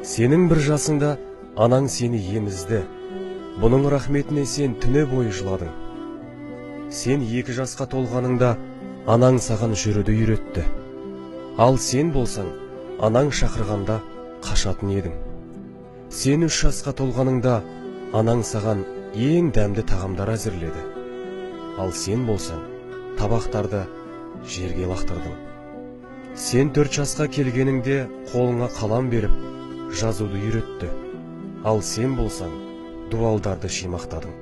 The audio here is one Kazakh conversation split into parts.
Сенің 1 жасыңда анаң сені емізді. Бұның рахметіне сен түні бойы жыладың. Сен 2 жасқа толғаныңда анаң саған жүруді үйретті. Ал сен болсаң, анаң шақырғанда қашатын едің. Сен 3 жасқа толғаныңда анаң саған ең дәмді тағамдар әзірледі. Ал сен болсаң, табақтарды жерге лақтырдың. Сен 4 жасқа келгеніңде қолыңа қалам беріп, жазуды үйретті. Ал сен болсаң, дуалдарды шимақтадың.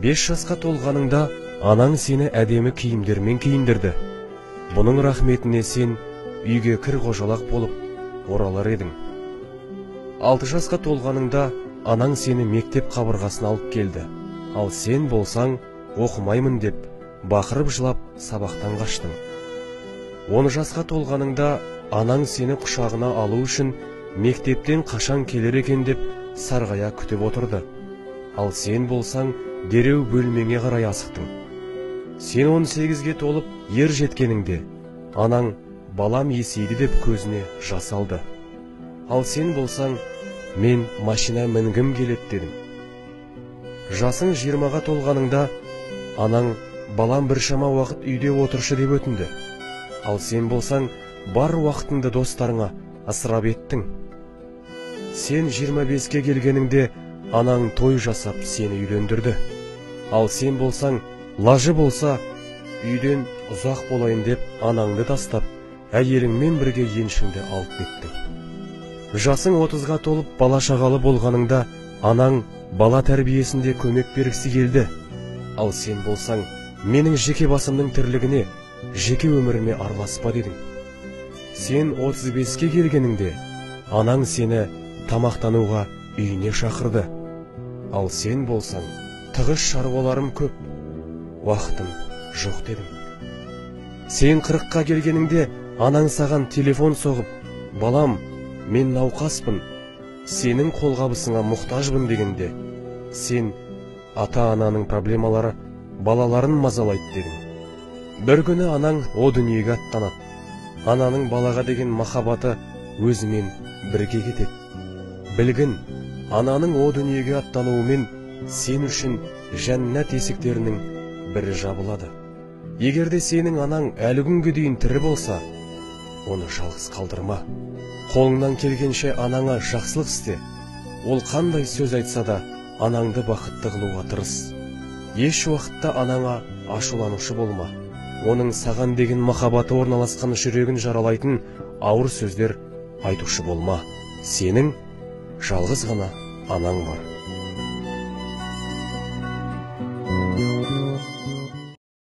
5 жасқа толғаныңда анаң сені әдемі киімдермен киіндірді. Бұның рахметіне сен үйге кір қожалақ болып оралар едің. 6 жасқа толғаныңда анаң сені мектеп қабырғасына алып келді. Ал сен болсаң, оқымаймын деп бақырып жылап сабақтан қаштың. 10 жасқа толғаныңда анаң сені құшағына алу үшін мектептен қашан келер екен деп сарғая күтіп отырды. Ал сен болсаң, дереу бөлмеңе қарай асықтың. Сен 18-ге толып ер жеткеніңде анаң балам есейді деп көзіне жас алды. Ал сен болсаң, мен машина мінгім келеді дедің. Жасың 20-ға толғаныңда анаң балам біршама уақыт үйде отыршы деп өтінді. Ал сен болсаң, бар уақытыңды достарыңа ысырап еттің. Сен 25-ке келгеніңде анаң той жасап сені үйлендірді. Ал сен болсаң, лажы болса, үйден ұзақ болайын деп анаңды тастап, әйеліңмен бірге еншіңді алып кеттің. Жасың 30-ға толып бала шағалы болғаныңда анаң бала тәрбиесінде көмек бергісі келді. Ал сен болсаң, менің жеке басымның тірлігіне, жеке өміріме араласпа дедің. Сен 35-ке келгеніңде анаң сені тамақтануға үйіне шақырды. Ал сен болсаң, тығыз шаруаларым көп, уақытым жоқ дедің. Сен 40-қа келгеніңде анаң саған телефон соғып, балам, мен науқаспын, сенің қолғабысыңа мұқтажбын дегенде, сен ата-ананың проблемалары балаларын мазалайды дедің. Бір күні анаң о дүниеге аттанады. Ананың балаға деген махаббаты өзімен бірге кетеді. Білгін, ананың о дүниеге аттануымен сен үшін жәннат есіктерінің бірі жабылады. Егер де сенің анаң әлі күнге дейін тірі болса, оны жалғыз қалдырма. Қолыңнан келгенше анаңа жақсылық істе. Ол қандай сөз айтса да, анаңды бақытты қылуға тырыс. Еш уақытта анаңа ашуланушы болма. Оның саған деген махаббаты орналасқан жүрегін жаралайтын ауыр сөздер айтушы болма. Сенің жалғыз ғана анаң бар.